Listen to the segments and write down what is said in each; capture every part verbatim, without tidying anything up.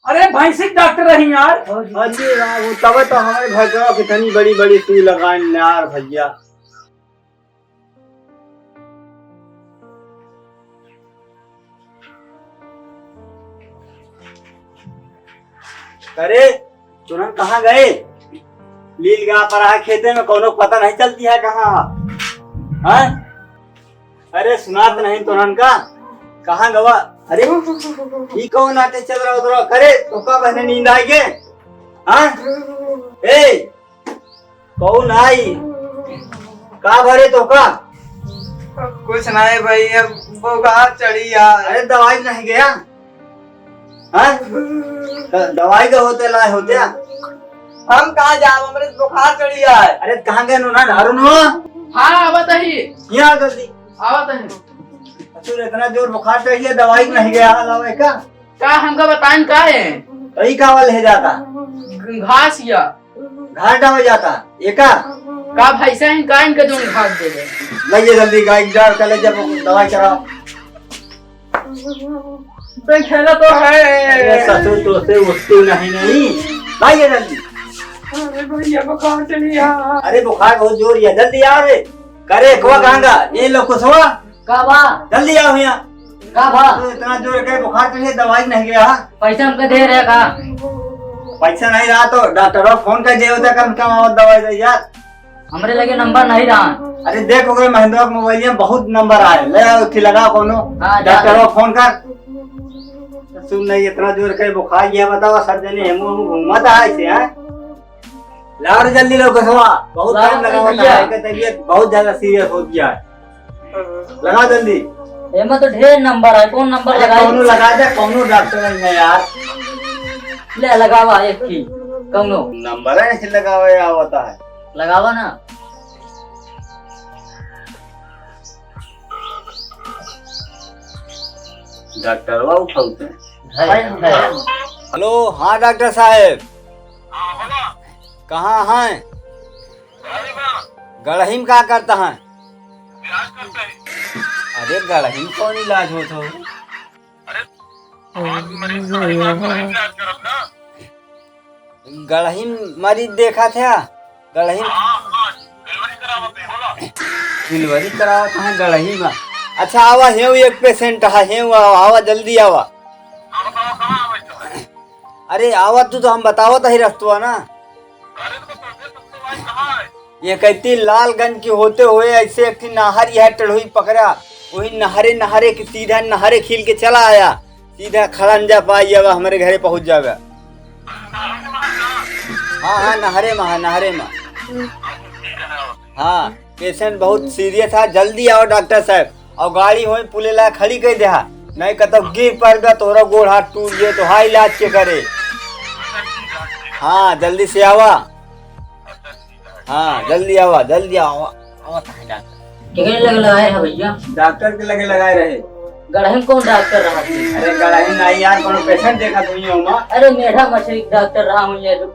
अरे भैंसी के डॉक्टर रही यार। अरे राम, तब तो हमारे भैंसवा कितनी बड़ी बड़ी सुई लगाए यार भैया। अरे, तुरंत कहाँ गए? लील गा पर है खेते में, कोनो पता नहीं चलती है कहाँ। हाँ? अरे, सुनात नहीं तुरंत का, कहाँ गवा? अरे, ई कौन नाटे चल रहा उधर? करे, तो का बहने नींद आई गे? हाँ? ए, कौन आई? का भरे तो का? कुछ नहीं भाई, अब बुखार चढ़ी यार। अरे दवाई नहीं गया? हाँ? द-, दवाई का होते लाए होते? हम कहाँ जाब, हमरे बुखार चढ़ी यार। अरे कहाँ गए नु ना अरुण हो? हाँ, आवत ही। यहाँ जल्दी। आवत ही। अच्छा, इतना जोर बुखार चढ़ी है, दवाई नहीं गया हाल आवे का? का हमका बताइन का है? तो ई का वाला है जाता? घास या। घास डावे जाता, एका? का भैंसा है, का इनका जोन घास दे दे? लइए जल्दी गाय के डाल के ले जब दवाई कराओ। देखेला तो है। अरे ससुर तो से उठतू नहीं, नहीं। लाइए जल्दी। अरे भैया बुखार चढ़ी है। अरे बुखार बहुत जोर है, जल्दी आओ रे। करे कुआ कहाँ का? ये लो कुसवा। का बा? जल्दी आओ यहाँ। का बा? तो इतना जोर के बुखार चढ़ी है, दवाई नहीं गया। पैसा हमका दे रहे का? पैसा नहीं रहा तो डॉक्टर को फोन कर दे होता, कम से कम और दवाई दे यार। हमरे लगे नंबर नहीं रहा। अरे देखो रे महेंद्र के मोबाइल में बहुत नंबर आए, ले आओ कि लगाओ कोनो। हाँ, जा। डॉक्टर को फोन कर। सुन नहीं, इतना जोर के बुखार ये बताओ, सब जने हेमू हेमू घूमत है ऐसे, हैं? लाओ रे जल्दी लो कसवा, बहुत लाओ टाइम लगा रे होता भैया। है, इनका तबीयत बहुत ज्यादा सीरियस हो गया है। लगा जल्दी। एमे तो ढेर नंबर है, कौन नंबर अरे लगाई? कौनो लगा दे, कौनो डॉक्टर नहीं है यार। ले लगावा एक की, कौनो। नंबर है, ऐसे लगावे आवता है। लगावा ना। डॉक्टरवा उठाउते हैं। है, है। हेलो, हाँ डॉक्टर साहब। हाँ, बोला। कहाँ हैं? गढ़ही में। गढ़ही में का करता है? इलाज करता है। अरे गढ़ही में कौन इलाज होत हो? अरे, आवाज मरीज का इलाज, मरीज इलाज करब ना। गढ़ही मरीज देखा था, गढ़ही। हाँ, हाँ, डिलीवरी करावत है, बोला। डिलीवरी करावत है गढ़ही में। अच्छा, आवा, हेऊ एक पेशेंट है, हेऊ आवा, आवा, जल्दी आवा। हाँ, बताओ, कहाँ आवे तो है? अरे, आवा, तू तो हम बतावत ही रस्तवा ना। अरे, तो पैसे सबसे भाई कहाँ है? ये कहती लालगंज की होते हुए ऐसे एक ठे नहर यह टढ़ोई पकड़ा, वही नहरे, नहरे की सीधा नहरे खील के चला आया। सीधा खड़ंजा पाई अब हमरे घरे पहुँच जावे। हाँ, हाँ, नहरे में है, नहरे में। हाँ, पेशेंट बहुत सीरियस है, जल्दी आओ डॉक्टर साहब। और गाड़ी होई पुले ला खड़ी कर दे, नहीं कतौ गिर पड़ गया, तोहरा गोड़ हाथ टूट गए, तो हाँ इलाज के करे। हाँ, जल्दी से आवा। हाँ, जल्दी आवा, जल्दी आवा, आवा, कहाँ डॉक्टर? केकरे लगे लगाए है भैया? डॉक्टर के लगे लगाए रहे। गढ़ही में कौन डॉक्टर रहा थी? अरे गढ़ही नहीं यार, कोनो पेशेंट देखा तुम ही हो माँ। अरे मेढ़ा मछली डॉक्टर रहा हूँ ये जो।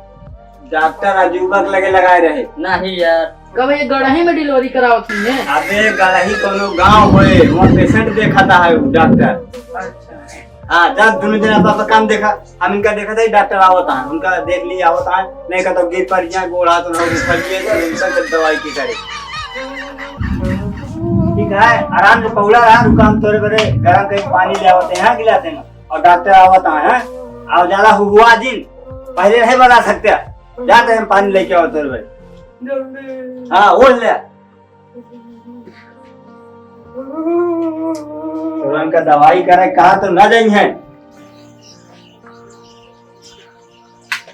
डॉक्टर अजूबा के लगे लगाए रहे। नहीं यार। कब ये गढ़ही में डिलीवरी करावत हुई है? अबे गढ़ही कोनो गांव होए, वहाँ पेशेंट देखा था है वो डॉक्टर। अच्छा। हाँ, जा दोनों जने आपन आपन काम देखा। हम इनका देखा था, डॉक्टर आवत है, उनका देख लिया आवत है, नहीं का तो गिर पड़ गया, गोड़ हाथ उन्होंने उखड़ गए, तो इनका तो दवाई की करे। ठीक है, आराम से पहुड़ा रहा, रुका, हम तोरे बरे गरम कई पानी ले आवत हैं, हाँ, गिलाते हैं, और डॉक्टर आवत है, हाँ, और ज्यादा हुआ जिन, पहले नहीं बता सकते, जाते हैं पानी लेके आओ तोरे बरे। हाँ, ओढ़ ले। तुरंत का दवाई करे कहा तो ना जाई है।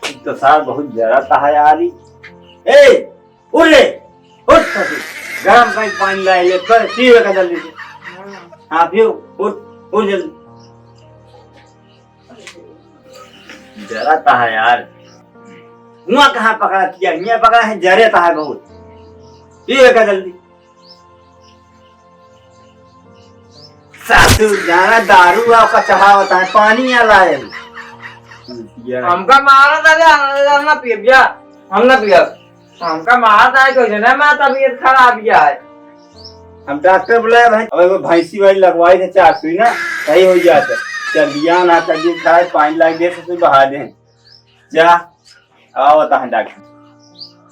एक तो सार बहुत जरा था यार ई। ए, उठ ले, उठ ससुर। गरम पानी, पानी लाए ले, पर पीवे का जल्दी से। हाँ, पियो, उठ, उठ जल्दी। जरा ता है यार। हुआ कहाँ पकड़ा किया? हियाँ पकड़ा है, जरे ता है बहुत। पीवे का जल्दी। सासू जाना दारू आपका चढ़ावता है, पानी आ लाए। हमका मारा था, हम ना पियब जा, हम ना पियब। हमका मारा था, कुछ ना, मैं तबीयत खराब ही है। हम डॉक्टर बुलाए भाई, अब एगो भैंसी वाली लगवाई थे चार सुई ना, सही हो जाते। चलिया ना, तबीयत खराब, पानी लाग दे, ससुर बहा दे। जा, आवत है डॉक्टर।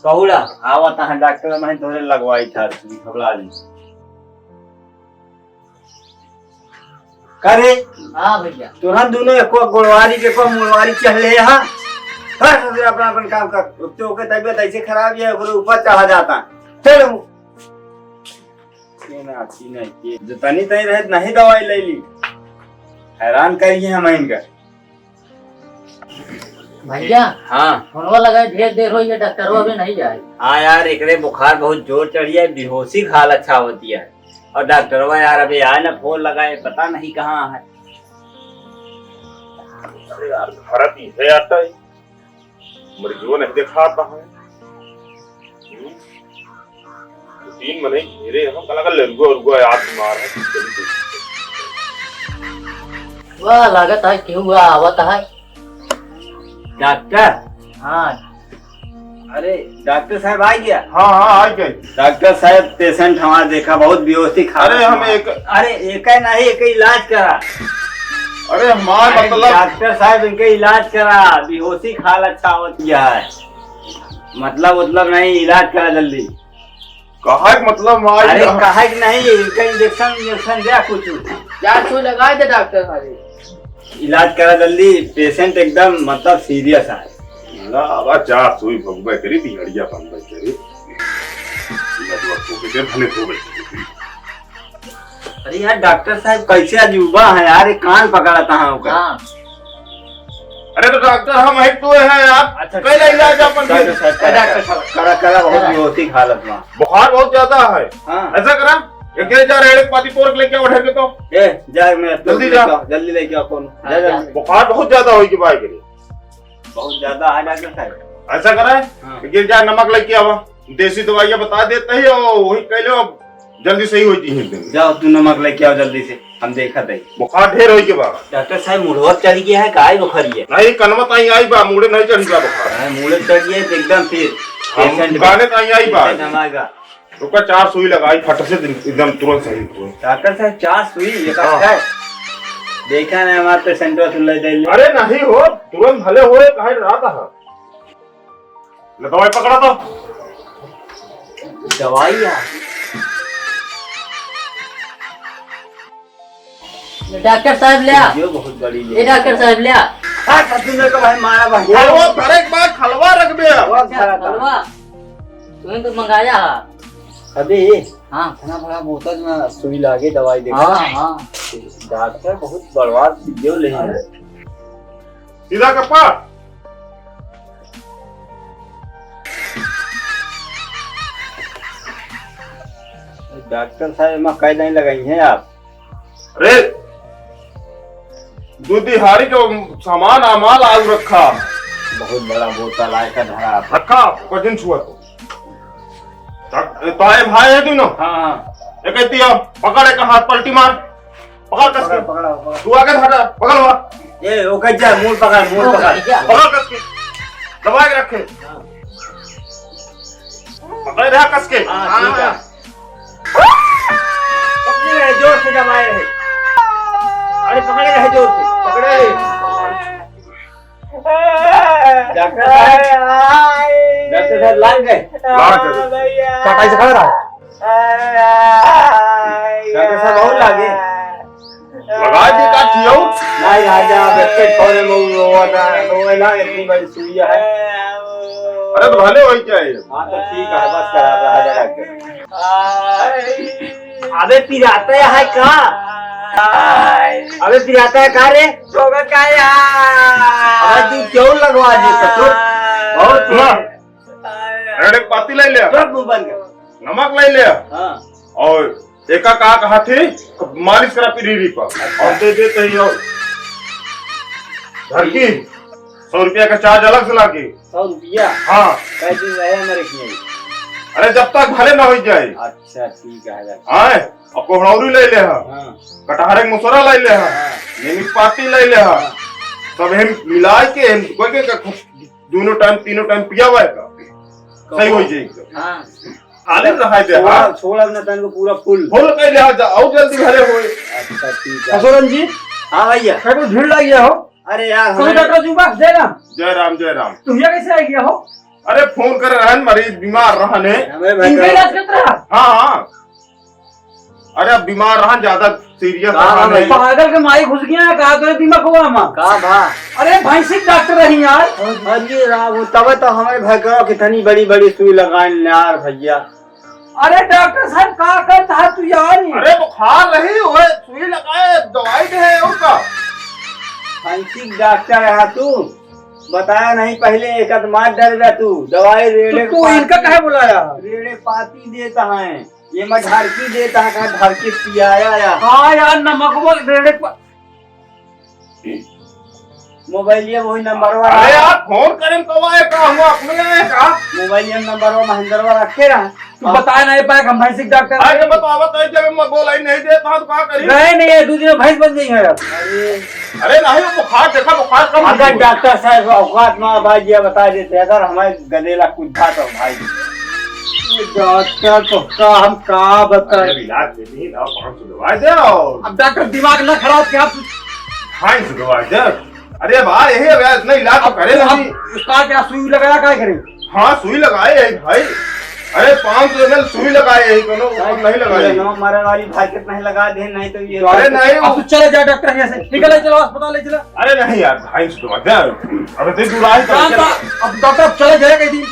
कहूला, आवत है डॉक्टर, मैं तोरे लगवाई था, घबरा ली। का रे? हाँ भैया। तोहन दोनों एको गोड़वारी के, एको मुड़वारी चढ़ ले हा। हर ससुर अपना अपन काम कर। तो ओके तबीयत ऐसे खराब है, ओकरे ऊपर चढ़ा जाता। चलो। के ना, अच्छी नहीं, के जो तनी तनी रहे, नहीं दवाई ले ली। हैरान करिए हम इनका। भैया, हाँ। फोनवा लगाए, ढेर देर हो गया, डॉक्टरवा अभी नहीं आए। हाँ यार, एकरे बुखार बहुत जोर चढ़ी है, बेहोशी का हालत छावती है। और डॉक्टरवा यार अभी आए ना, फोन लगाए, पता नहीं कहाँ है। अरे यार, घर ही है यार, तो मरीजवा नहीं देखाता है। हम्म? दो तीन मने घेरे हम, कला का लरुआ उरुआ यार बीमार है, कुछ जल्दी। वाह, लागत है केहू आवत है। डॉक्टर? हाँ। अरे, डॉक्टर साहब आ गया? हाँ, हाँ, आ गए। डॉक्टर साहब, पेशेंट हमारा देखा, बहुत बेहोशी खा अरे, हम एक अरे, एक है नहीं, एक इलाज करा। अरे, हमार अरे, मतलब डॉक्टर साहब, इनके इलाज करा, बेहोशी खाल अच्छा होती है। मतलब, मतलब नहीं, इलाज करा जल्दी। काहे के मतलब, माई अरे, ना। काहे के नहीं, इनका इंजेक्शन, इंजेक्शन दे कुछ। चार सुई लगाए दे डॉक्टर साहब। इलाज करा जल्दी, पेशेंट एकदम मतलब सीरियस है। ला, अब चार सुई भगबे करी, बिहड़िया बनबे करी। इलाज वक्त हो गए, भले हो गए। अरे यार, डॉक्टर साहब कैसे अजूबा है यार, ये कान पकड़ता है ओकर। हाँ। अरे तो डॉक्टर हम ही तो हैं यार। अच्छा, कैला इलाज अपन डॉक्टर फिर? साहब, करा, डॉक्टर साहब। करा, करा, बहुत करा। बेहोशी हालत में। बुखार बहुत ज्यादा है। हाँ। ऐसा करा, एक ले जा, रेड़े पाती तोड़ के लेके आओ, ढेर के तो। ए, जा, मैं जल्दी लेके जा। आओ, जल्दी लेके आओ, कौन? हाँ, जा, जा। जल्दी। बुखार बहुत ज्यादा होई के भाई के। बहुत ज्यादा है डॉक्टर साहब। ऐसा करा, हाँ। एक ले जा, नमक लेके आवा, देसी दवाइयाँ बता देते ही, और वही कह लो, जल्दी सही होई जी एकदम। जाओ, तू नमक लेके आओ जल्दी से, हम देखा दे। बुखार ढेर होई के बा। डॉक्टर साहब, मुड़वा चढ़ गया है, काय बुखारी है? नहीं, कनवा ताई आई बा, मुड़े नहीं चढ़ी बा बुखार। हाँ, मुड़े चढ़ गया है, तो एकदम फिर हम पेशेंट काने ताई आई बा। पेशेंट हमारा। रुका, चार सुई लगाई, फट से दिन-, एकदम तुरंत सही हुए। डॉक्टर साहब, चार सुई, एक हाँ। है। देखा नहीं, हमारे पेशेंट को ले दे ले। अरे नहीं हो, तुरंत भले होए, काहे डराता है? ले दवाई पकड़ा तो। दवाई है। डॉक्टर साहब, ले आ। ये बहुत बड़ी ले ए, डॉक्टर साहब, ले आ। हाँ, ससुर ने तो भाई मारा भाई। वो, वो, अरे, एक बार खलवा रख दे। वो अच्छा, खलवा था। खलवा। तुमने तो मंगाया है। अबे, हाँ। इतना बड़ा बोतल में सुई लागे, दवाई दे। हाँ, हाँ। डॉक्टर बहुत बड़वा दियो ले। सीधा कप्पा। डॉक्टर साहब, एमा कई लाइन लगाई हैं आप? अरे, दो दिहाड़ी के सामान अमाल आलू रखा। बहुत बड़ा बोतल आए का धरा आप। रखा, ओकर जिन छुआ तो। तक, तो आए भाई है दोनों। हाँ, हाँ। एक दिया, पकड़ एक हाथ पलटी मार। पकड़ कस के। पकड़, पकड़, पकड़। तू आगे हटा, पकड़ हुआ। ए, ओके जा, मूल पकड़, मूल पकड़। पकड़ कस के। दबा के रखे। हाँ। पकड़ रहा कस के। हाँ, ठीक है। हाँ। पकड़े रहे, जोर से दबाए रहे। अरे पकड़े रहे जोर से, पकड़े रहे। डॉक्टर साहब, डॉक्टर साहब लाग गए। लाग गए। भैया। कटाई से खड़ा रहा। डॉक्टर साहब और लागे। लगा दी का थियो? नहीं, आ जा, अब एक ठोरे में वो, वो, वो, वो ना, इतनी बड़ी सुइया है। अरे तो भले वही क्या है? हाँ, तो ठीक है, बस करा, रहा जा डॉक्टर। अबे पिराता है का? अबे पिराता है का रे? ठोकर का यार? अबे तू क्यों लगवा दे ससुर? बहुत हुआ। अरे पाती ले ले। चुप मुंह बंद कर। नमक ले ले। हाँ। और एका का कहा थी, मालिश करा पीढ़ी पर। अच्छा। और दे देते ही और घर की सौ रुपया का चार्ज अलग से लागे। सौ रुपया? हाँ। कै दिन रहे हमारे किए? अरे जब तक भले ना हो जाए। अच्छा, ठीक है, अच्छा। हाँ, और कोहड़ौरी ले ले हा। हाँ। कटहरे के मुसरा ले ले हा। हाँ। नीम के पाती ले ले हा। हाँ। सब हम मिला के हम कोई के दोनों टाइम, तीनों टाइम पिया हुआ है का? सही हो जाएगा। हाँ। आले रहा है छोड़ा, हाँ। छोड़ा ना तन को पूरा फुल। फुल कर लिया जा, और जल्दी भले होए। अच्छा, ठीक है। ससुरन जी, हाँ भैया। कहीं कुछ भीड़ लग गया हो? अरे यार, कौन हमें डॉक्टर जी बा? जय राम। जय राम, जय राम। तू यहाँ कैसे आ गया हो? अरे, फोन करे रहन, मरीज बीमार रहन है। हमें इनका भैया इलाज करता रहा? हाँ, हाँ। अरे, अब बीमार रहन, ज्यादा सीरियस का रहन भाई? है। पागल के माई घुस गया है, कहा तो दिमाग हुआ हमार। का भा? अरे, भैंसी के डॉक्टर रही यार। अरे राम, तब तो हमें भैया कितनी बड़ी बड़ी सुई लगाए यार भैया। अरे डॉक्टर साहब, का करता है तू यार? अरे बुखार रही, ओए सुई लगाए, दवाई दे है, और का? फैंसी डॉक्टर है तू, बताया नहीं पहले, एक आध मार डर गया तू, दवाई रेड़े तू, तू पाती, इनका काहे बुलाया? रेड़े पाती देता है, ये मैं ढारकी देता है, कहा ढारकी पियाया या। हाँ यार, नमक वो रेड़े पा- मोबाइलिया वही नंबरवा अरे रहा। यार, फोन करें तो आए का, हम अपने आए का? मोबाइलिया नंबरवा महेंद्रवा रखे रहा। तू हाँ। बताए नहीं पाए, हम भैंसी के डॉक्टर अरे हैं। बतावा तो जब मैं बोला ही नहीं देता तो का करी? रहे नहीं है, दो दिन में भैंस बन गई है यार। अरे अरे नहीं, वो बुखार देखा, बुखार कम अगर नहीं हुआ। डॉक्टर साहब औकात में आ भाई, ये बता देते, अगर हमारे गदेला कुछ था तो भाई। डॉक्टर तो का, हम का बताए? अरे इलाज दे दी ना, पाँच सौ दवाई दे और अब डॉक्टर दिमाग ना खराब क्या? ढाई सौ दवाई दे। अरे भाई, यही अब यार इतना इलाज तो अब करे अब नहीं। उस्ताद क्या सुई लगाया, काय करे? हाँ, सुई लगाए है भाई। अरे पाँच सौ एम एल सुई लगाए है, कोनो और नहीं लगाए। नमक मारे वाली भाई कितना ही लगा दे, नहीं तो ये अरे नहीं, अब वो तू चले जा डॉक्टर यहाँ से, निकल चलो अस्पताल ले चला। अरे नहीं यार, ढाई सौ दवाई दे। अबे देख दूर आए तो काम चल। का, अब डॉक्टर अब चले जाए कहीं दिन।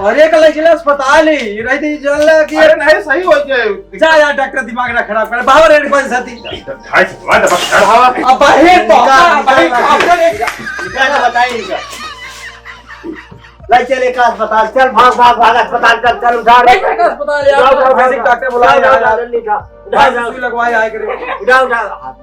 अरे कल चले अस्पताल ही, रही थी चल कि अरे नहीं, सही हो जाए। जा यार, डॉक्टर दिमाग ना खराब करे, बाहर रेडी पास साथी। ढाई सौ दवाई दे, बस, चल। अब बाहर तो इनका, इनका, बाहर इनका, डॉक्टर है। इनका ना बताइए इनका। ले चल एक अस्पताल, चल भाग, भाग, भाग अस्पताल, चल, चल, उठा। नहीं, नहीं, अस्पताल यार, उठा, उठा, भैंसी उठा। डॉक्टर बुलाया उठा, यार। उठा, जल्दी उठा। उठा, उठा। सुई लगवाए आए करे। उठा, उठा।